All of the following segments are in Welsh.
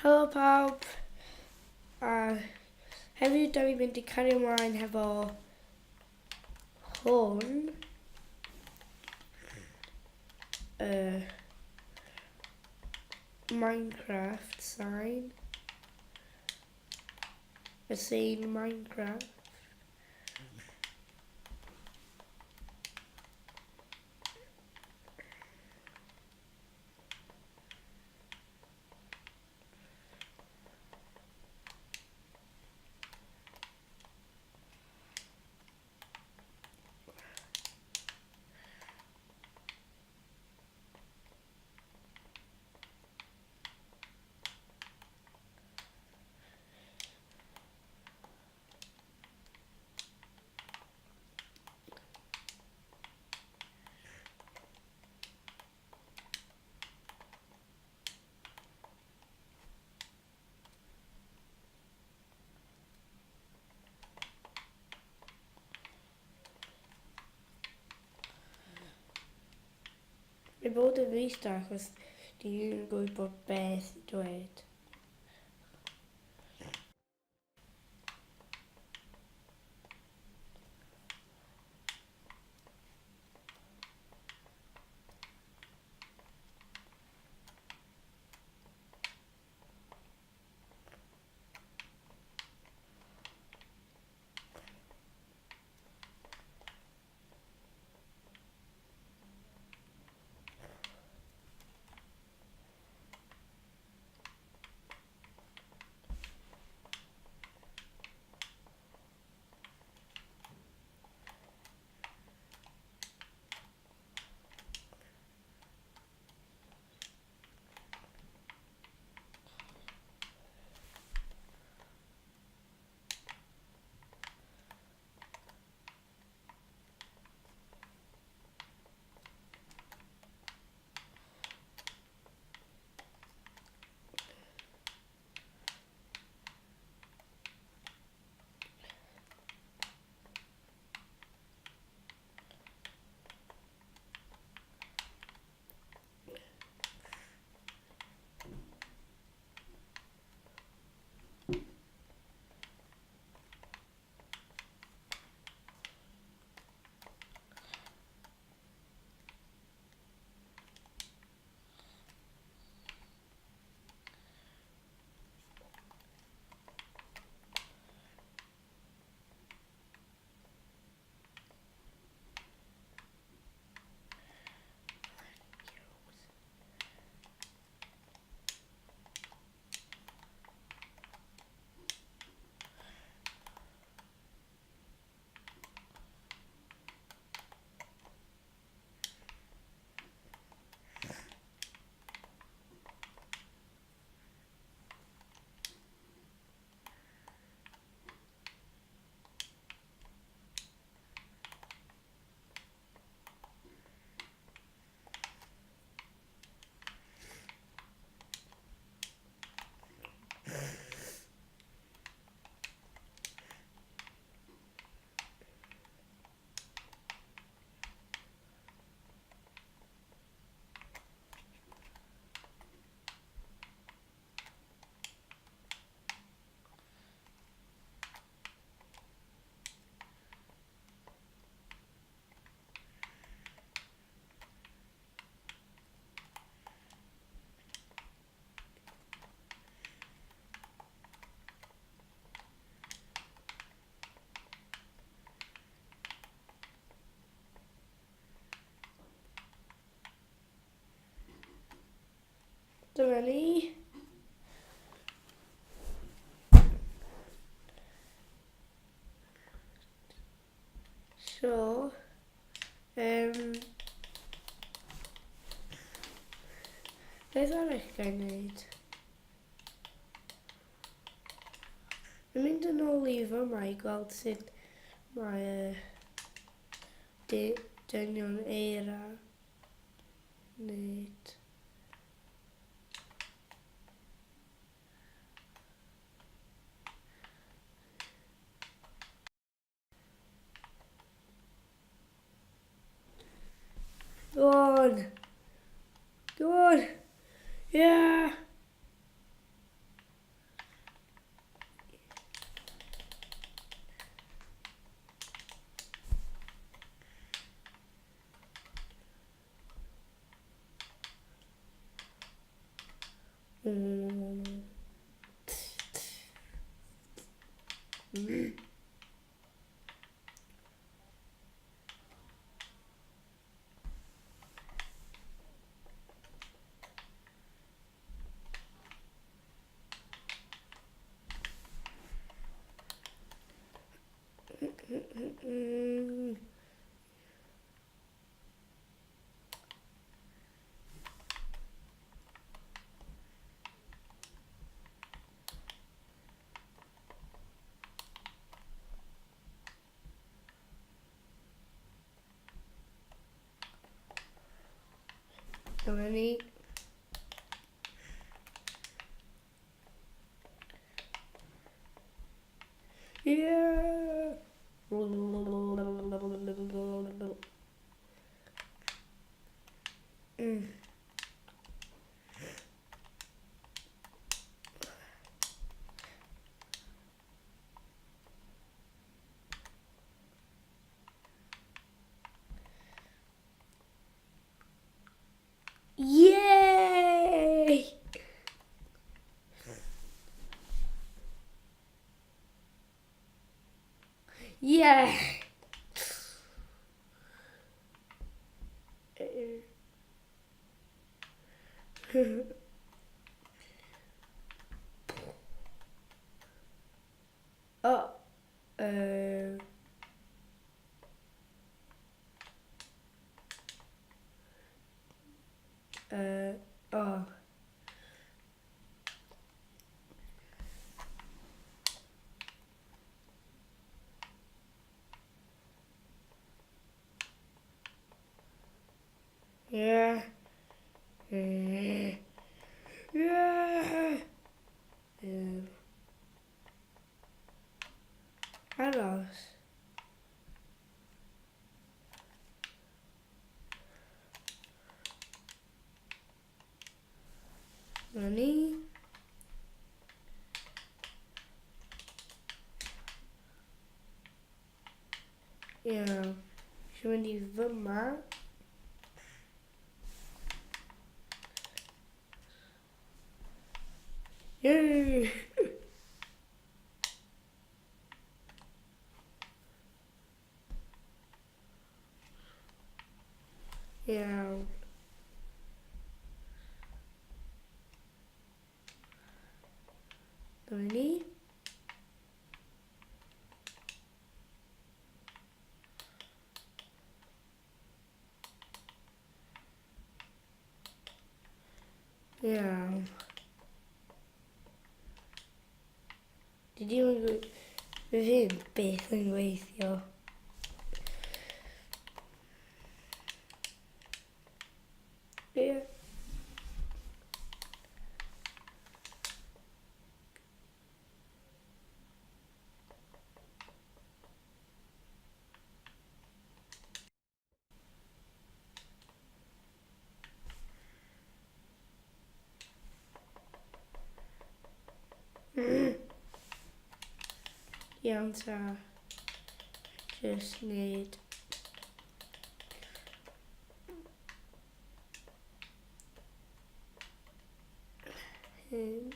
Helo pawb, a heddiw da ni'n mynd i cario ymlaen hefo hwn. Minecraft sign. Y sign Minecraft. Mae bod yn ddistaw achos dwi ddim yn gwybod beth i dweud. Dyna ni. So, um, beth arall gael wneud? Yn mynd yn ôl i fyma i gweld sut mae y dynion eira wneud. Go on. Go on. Yeah. Mm. Dyma ni. Yeah! Yay! Yeah! Oh, oh. Yeah. Yeah. Yeah. Aros. Na ni. Iawn. Eisiau mynd i fyma. Yay! Iawn. Dyma ni. Iawn. Dwi ddim yn gwe- Dwi ddim byth yn gweithio. Ie. Iawn ta. Just wneud. Hyn.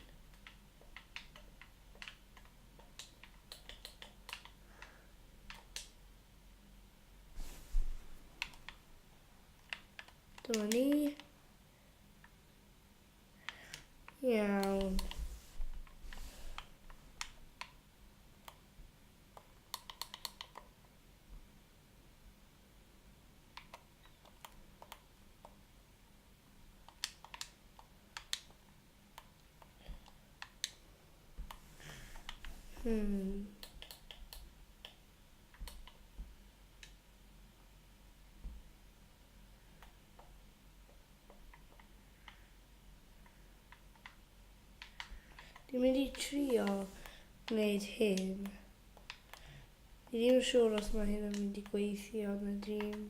Dyma ni. Iawn. Dwi'n mynd i trio gwneud hyn. Dwi ddim yn siŵr os mae hyn yn mynd i gweithio na dim.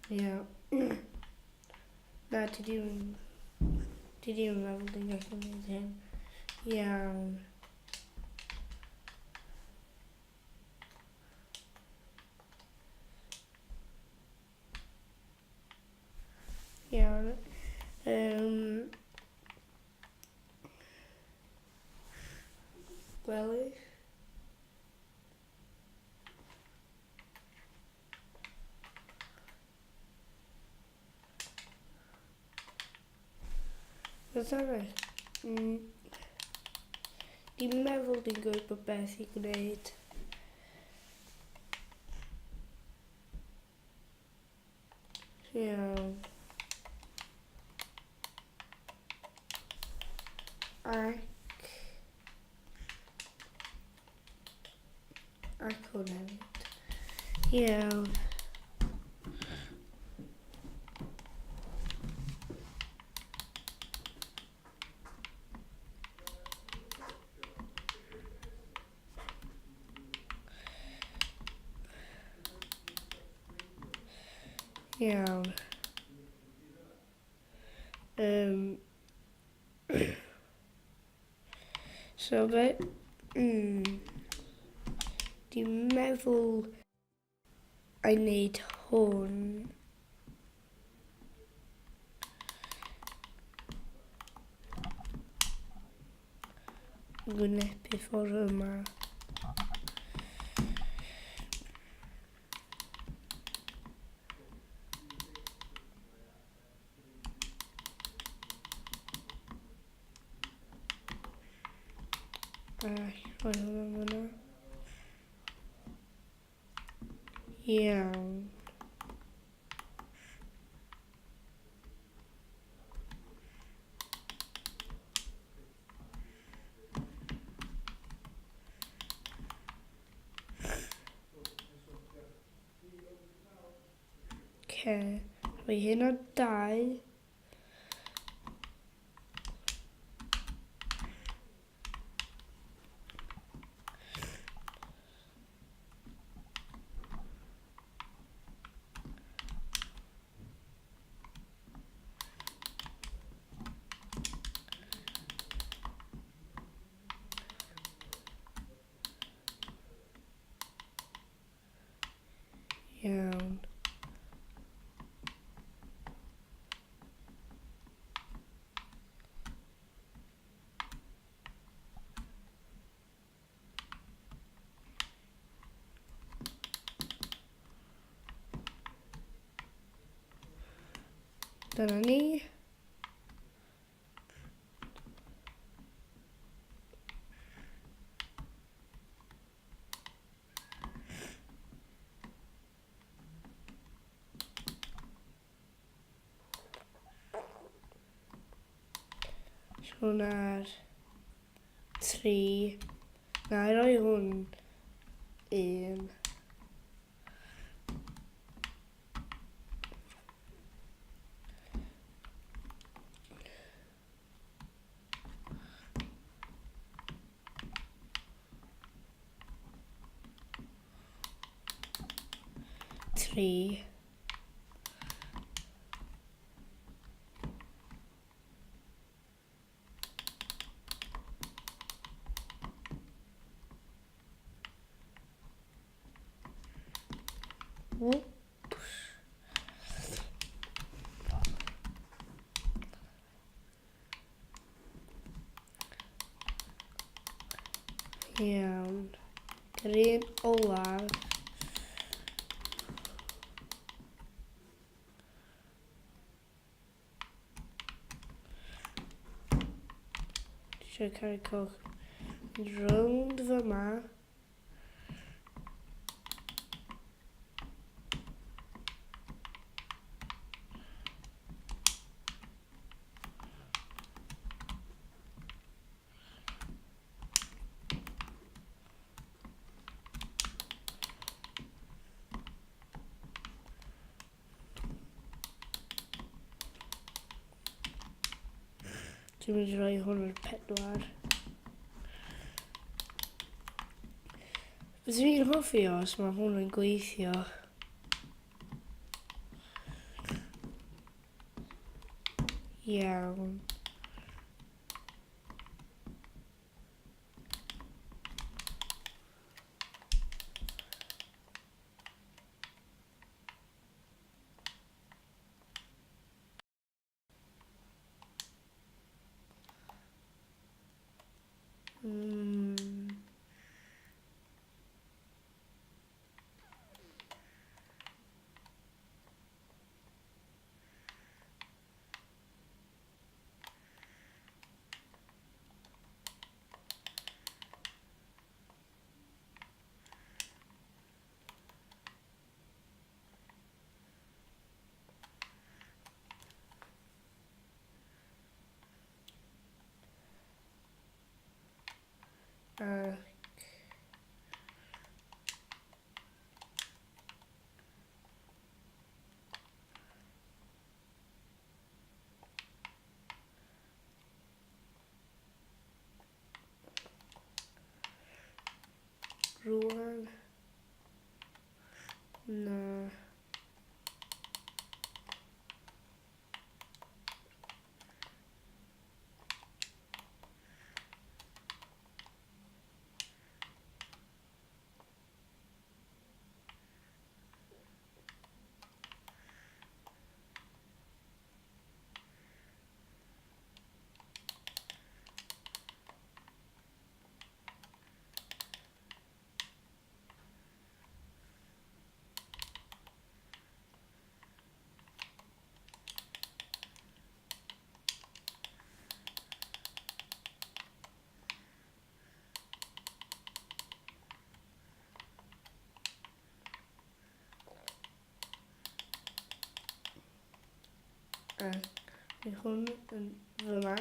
Ie. Na, ti ddim... Ti ddim yn meddwl dwi'n gallu gwneud hyn. Iawn. Iawn. Um, gwely. Beth arall? Mm. Dwi'n meddwl dwi'n gwybod beth i gwneud. Iawn. Ac... Ac hwn hefyd. Iawn. Iawn. Um, so be... Mm, dwi'n meddwl I wneud hwn. Gwynebu ffordd yma. A rhoi hwnna fyna. Iawn. Ce, rhoi hyn ar dau. Iawn. Dyna ni. Hwn ar 3. Na, i roi hwn 1. Tri. Whoops. Iawn. Yr un olaf. Eisiau cael coch rownd fyma. Dwi'n mynd i roi hwn ar pedwar. Fyswn i'n hoffi os mae hwn yn gweithio. Iawn. Ac rwan na. A mae hwn yn fyma.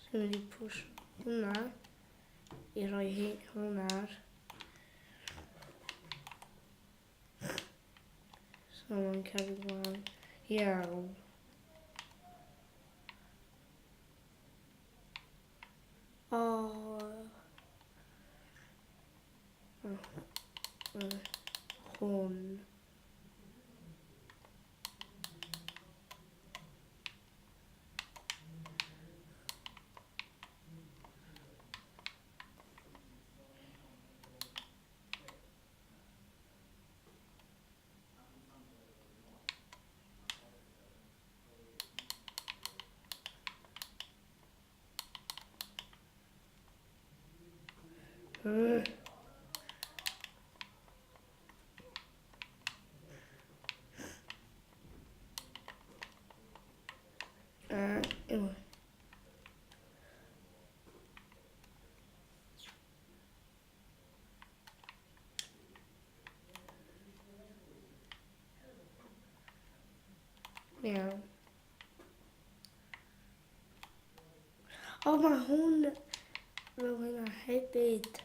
So mynd i push hwnna i roi hwn ar. So mae'n cael mlaen. Iawn. O. Oh. Hwn. Anyway. Iawn. O, mae hwn fel hynna hefyd.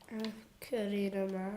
Ac yr un yma.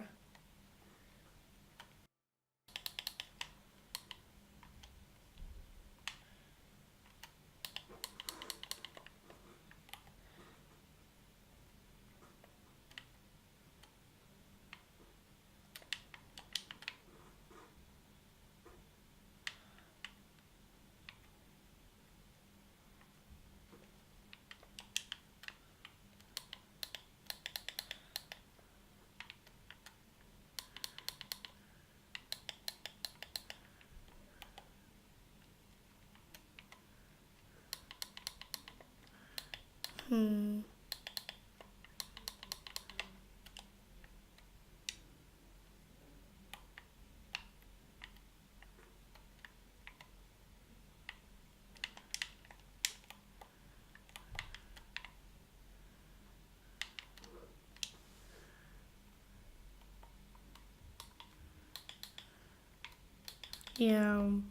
Iawn.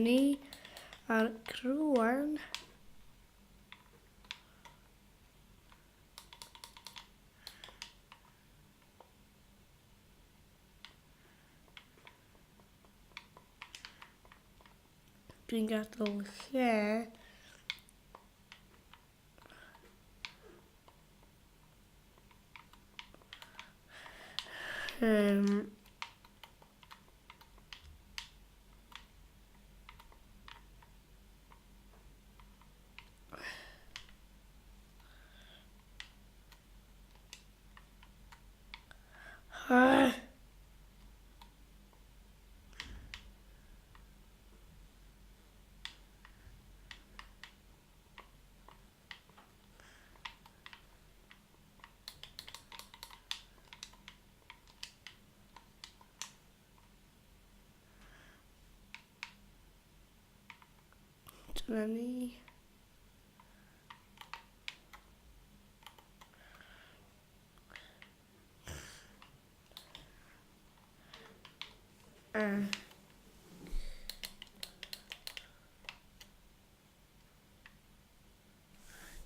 ni. A'r rwan... Dwi'n gadael lle. Ah. Dyna ni.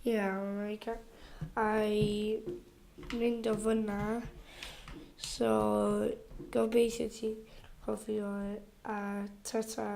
Iawn, a i mynd o fyna. So, gobeithio ti hoffi o a ta-ta.